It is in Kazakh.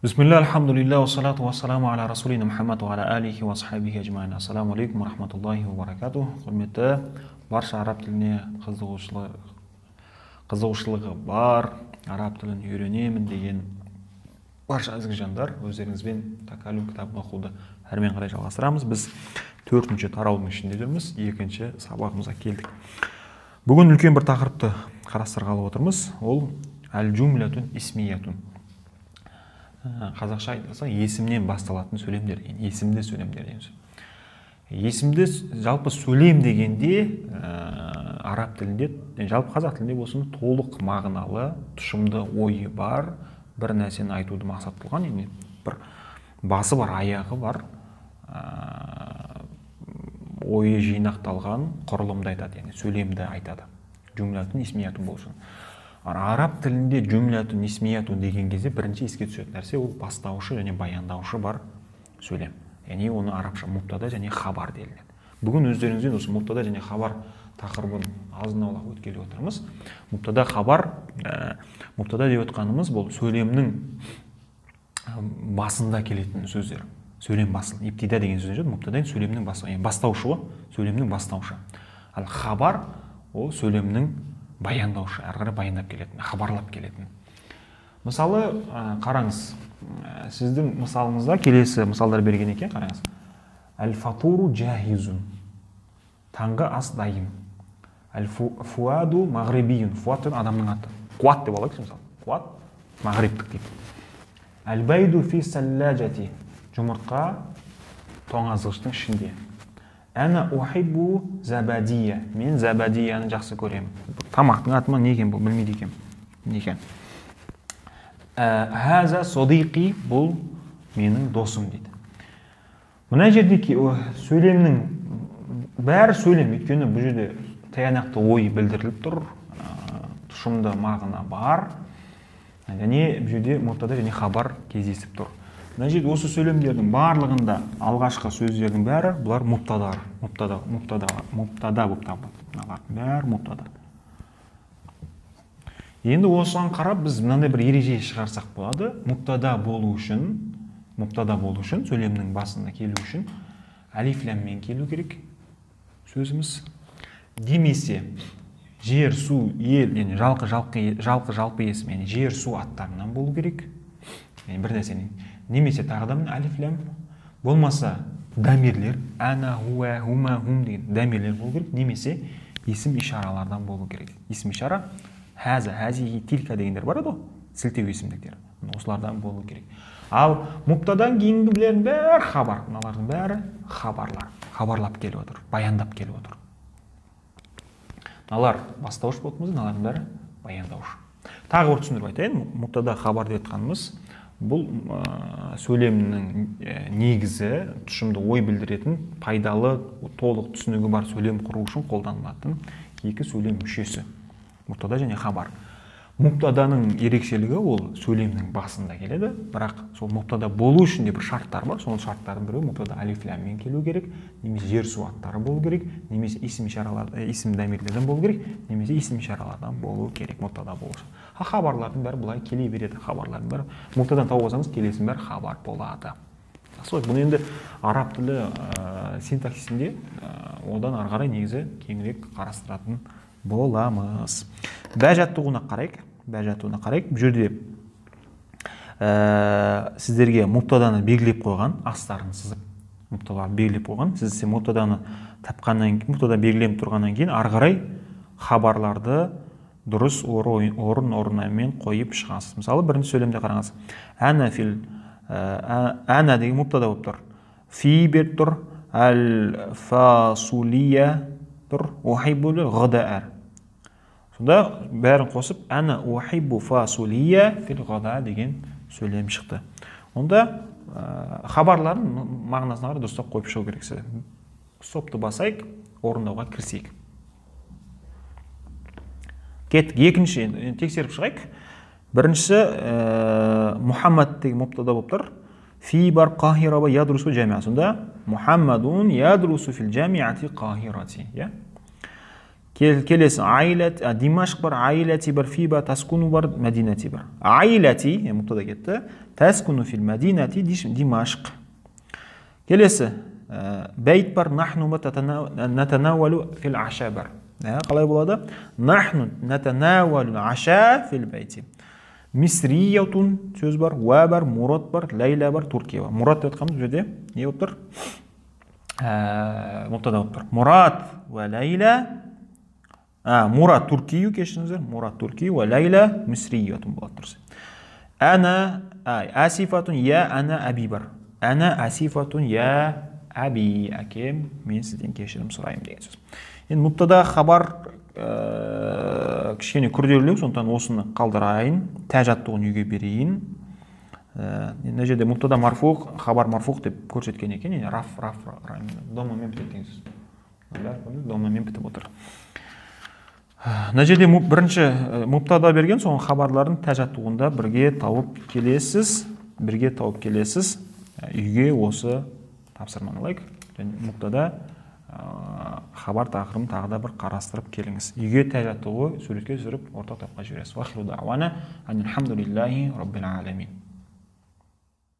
Бисмилля, альхамдулилля, уассалату уассаламу аля расулина Мухаммад уа аля алихи уа асхабихи ажмаин. Ассаламу алейкум уа рахматуллахи уа баракатух. Құрметті барша араб тіліне қызығушылығы бар, араб тілін үйренемін деген барша ізгі жандар, өздеріңізбен Такалюм кітабын оқуды әрмен қарай жалғастырамыз. Біз төртінші тараудың ішінде жүрміз, екінші сабағымызға келдік. Бүгін үлкен бір тақырыпты қарастырғалы отырмыз. Ол әл-жумлятун исмиятун. Қазақша айтсақ, есімнен басталатын сөйлемдер, есімді сөйлемдер деген сөз. Есімді жалпы сөйлем дегенде араб тілінде, жалпы қазақ тілінде болсын, толық мағыналы, тұшымды ойы бар бір нәрсені айтуды мақсат қылған, яғни бір басы бар, аяғы бар, ойы жинақталған құрылымды айтады, яғни сөйлемді айтады. Жумлятун исмиятун болсын. Араб тілінде жумлятун исмиятун деген кезде бірінші еске түсетін нәрсе ол бастаушы және баяндаушы бар сөйлем. Яғни оны арабша мубтада және хабар делінеді. Бүгін өздеріңізден осы мубтада және хабар тақырыбын азын аулақ өткелі отырмыз. Мубтада хабар, мубтада деп отқанымыз бұл сөйлемнің басында келетін сөздер. Сөйлем басы, ибтида деген сөз жүреді, мубтада сөйлемнің басы, яғни бастаушы ғой, сөйлемнің бастаушы. Ал хабар ол сөйлемнің баяндаушы, әрі қарай баяндап келетін, хабарлап келетін. Мысалы, қараңыз, сіздің мысалыңызда келесі мысалдар берген екен, қараңыз. Әл-фатуру джахизун. Таңғы ас дайын. Әл-фуаду мағрибиюн. Фуат деген адамның аты. Қуат деп алайықшы мысалы. Қуат мағрибтік дейді. Әл-байду фи саллажати. Жұмыртқа тоңазытқыштың ішінде. Әна ухиббу забадия. Мен забадияны жақсы көремін. Тамақтың аты ма не екен бұл, білмейді екенмін. Не екен? Хаза садиқи, бұл менің досым дейді. Мына жерде сөйлемнің бәрі сөйлем, өйткені бұл жерде тиянақты ой білдіріліп тұр, тұшымды мағына бар. Және бұл жерде мубтада және хабар кездесіп тұр. Мына жерде осы сөйлемдердің барлығында алғашқы сөздердің бәрі бұлар мубтадар, мубтада, мубтада, мубтада болып табылады. Мыналардың бәрі мубтада. Енді осыған қарап біз мынандай бір ереже шығарсақ болады. Мубтада болу үшін, мубтада болу үшін, сөйлемнің басында келу үшін әлиф ләммен келу керек сөзіміз. Немесе жер, су, ел, яғни жалқы, жалқы, жалқы, жалпы есім, яғни жер, су аттарынан болу керек. Яғни бір нәрсенің. Немесе тағы да міне әлиф ләм, болмаса дамирлер, ана, хуа, хума, хум деген дамирлер болу керек, немесе есім ишаралардан болу керек. Есім ишара, хаза, хазихи, тилька дегендер бар еді ғой, сілтеу есімдіктері. Осылардан болу керек. Ал мубтадан кейінгілердің бәрі хабар, мыналардың бәрі хабарлар, хабарлап келіп отыр, баяндап келіп отыр. Мыналар бастауыш болатын болса, мыналардың бәрі баяндауыш. Тағы бір түсіндіріп айтайын, мубтада хабар деп айтқанымыз бұл сөйлемнің негізі, тұшымды ой білдіретін, пайдалы, толық түсінігі бар сөйлем құру үшін қолданылатын екі сөйлем мүшесі. Мубтада және хабар. Мубтаданың ерекшелігі ол сөйлемнің басында келеді, бірақ сол мубтада болу үшін де бір шарттар бар. Сол шарттардың біреуі мубтада әлиф ләммен келу керек, немесе жер су аттары болу керек, немесе есім ишаралар, есім дамирлерден болу керек, немесе есім ишаралардан болу керек мубтада болу үшін. Хабарлардың бәрі былай келе береді, хабарлардың бәрі мубтадан тауып алсаңыз келесінің бәрі хабар болады. Жақсы ғой, бұны енді араб тілі синтаксисінде одан ары қарай негізі кеңірек қарастыратын боламыз. Бә жаттығуына қарайық. Бә жаттығуына қарайық. Бұл жерде сіздерге мубтаданы белгілеп қойған, астарын сызып мубтадаларды белгілеп қойған. Сіз мубтаданы тапқаннан кейін, мубтада белгіленіп тұрғаннан кейін ары қарай хабарларды дұрыс орын орнымен қойып шығасыз. Мысалы, бірінші сөйлемде қараңыз. Әна фил, әна деген мубтада болып тұр. Фи беріп тұр, әл-фасулия тұр, ухиббу ғада'ар. Сонда бәрін қосып әна ухиббу фасулия фил ғада деген сөйлем шықты. Онда хабарларын мағынасына қарай дұрыстап қойып шығу керек сізге. Стопты басайық, орындауға кірісейік. Кеттік. Екінші, енді тексеріп шығайық. Біріншісі Мухаммад деген мубтада болып тұр. Фи бар Қахира ва ядрусу жамиа. Сонда Мухаммадун ядрусу фил жамиати Қахирати, иә? Келесі айлат, Димашқ бар, айлати бар, фи бар, таскуну бар, мәдинати бар. Айлати, муптада кетті. Таскуну фил мәдинати Димашқ. Келесі бәйт бар, нахну натанавалу фил аша бар. Қалай болады? Нахну натанавалу аша фил бәйти. Мисриятун сөз бар, уа бар, мурат бар, ләйла бар, Туркия бар. Мурат деп жатқанымыз бұл жерде не болып тұр? Муптада болып тұр. Мурат уа ләйла, Мурат Туркию, кешіріңіздер, Мурат Туркию уа ләйла мисриятун болады дұрыс. Ана асифатун я ана аби бар. Ана асифатун я аби, әкем, мен сізден кешірім сұраймын деген сөз. Енді муптада хабар кішкене күрделілеу, сондықтан осыны қалдырайын, тә жаттығуын үйге берейін. Мына жерде муптада марфуқ, хабар марфуқ деп көрсеткен екен, яғни раф, раф, домамен бітеді деген сөз. Домамен бітіп отыр. Мына жерде бірінші муптада берген, соның хабарларын тә жаттығуында бірге тауып келесіз, бірге тауып келесіз. Үйге осы тапсырманы алайық. Және муптада хабар тақырыбын тағы да бір қарастырып келіңіз. Үйге тә жаттығу суретке түсіріп ортақ тапқа жібересіз. Уахиру дауана анилхамдулиллахи раббил аламин.